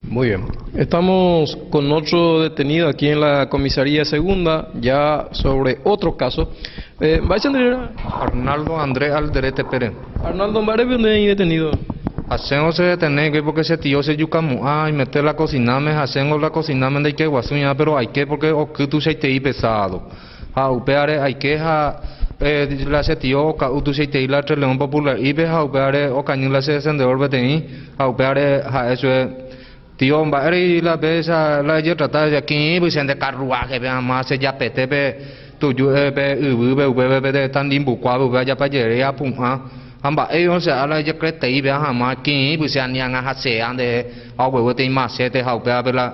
Muy bien. Estamos con otro detenido aquí en la comisaría segunda, ya sobre otro caso. Eh, Arnaldo Andrés Alderete Pérez. Arnaldo, mba'érepa nde reĩ detenido? Hasẽvo che detenékuri porque che tio chejukamo'ã aimete la kosináme, hasẽngo la kosináme ndaike guasúi'ã pero aike porque oky tuichaitei pesado. Ha upévare aike ha la che tio oka'u tuichaitei la Tres León Popular'ípe ha upévare okañy la che encendedor peteĩ ha upévare ha'e chupe, Tio, mba'érei la péicha la ejetrata kiĩpy che nde carruaje-pe hag̃ua che japete pe tuju pe yvýpe upépe pe tandimbukuápe upéva japajerei apu'ã ha mba'éi ose'a la ejekretei hag̃ua kiĩpy che ani hag̃ua hasea ndehe ha ogueguete imachete ha upévape la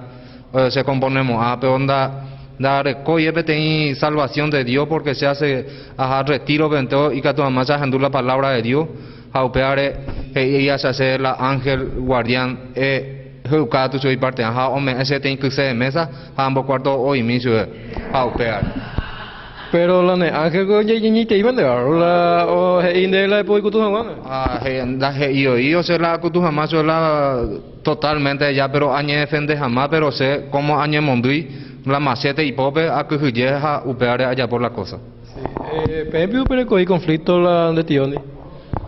Se componemo'ã pe onda ndarekói peteĩ salvación de Dios porque che hace aha retiro-pente ikatu hag̃ua che ahendu la palabra de Dios ha upévare he'i acha che la ángel guardián he'uka katu chugui parterã ha ome'ẽ che peteĩ kyse de mesa ha ambokuarto oimi chupe ha upévare. Pero la ne ángel ko ñañeiteíva nde barro la o he'i nde la epoikutu hag̃ua ne. Ha he'i oí o che la akutu hag̃ua chupe la Totalmente ya pero añedefende hag̃ua pero che como añemondýi la machete ipópe akyhyje ha upévare ajapo la cosa. Sí, peẽ piko perekoi conflicto la nde tio ndi?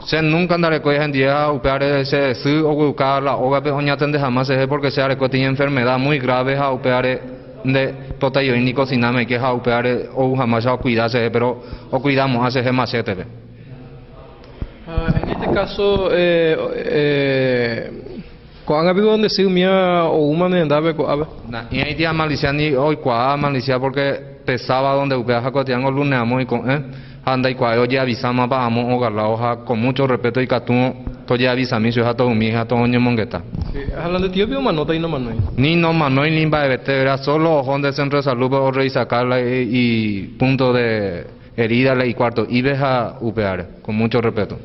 Che nunca ndarekói hendie ha upévare che sy ogueuka la ógape oñatende hag̃ua chehe porque che areko peteĩ enfermedad muy grave ha upévare nde potaioi ni cocináme aike ha upévare ou hag̃ua che ocuida chehe pero ocuida mo'ã chehe machétepe. Ha en este caso, ko'ág̃a piko nde sy umíva oúma ne rendápe ko'ápe? Nahi'ãiti amalisia ni oikuaa amalisia porque pe sábado nde upéva ha ko'ẽtiángo lunes amo iko'ẽ ha ndaikuaái ojeavisámapa amo ogalao ha con mucho respeto ikatu tojeavisami chupe ha toumi ha toñemongeta. Sí, ha la nde tío piko omanóta inomanói? Ni nomanói ni mba'evete vera, solo oho nde centro de salud-pe orrevisaka la ipunto de Herida la icuarto ive ha upeare, con mucho respeto.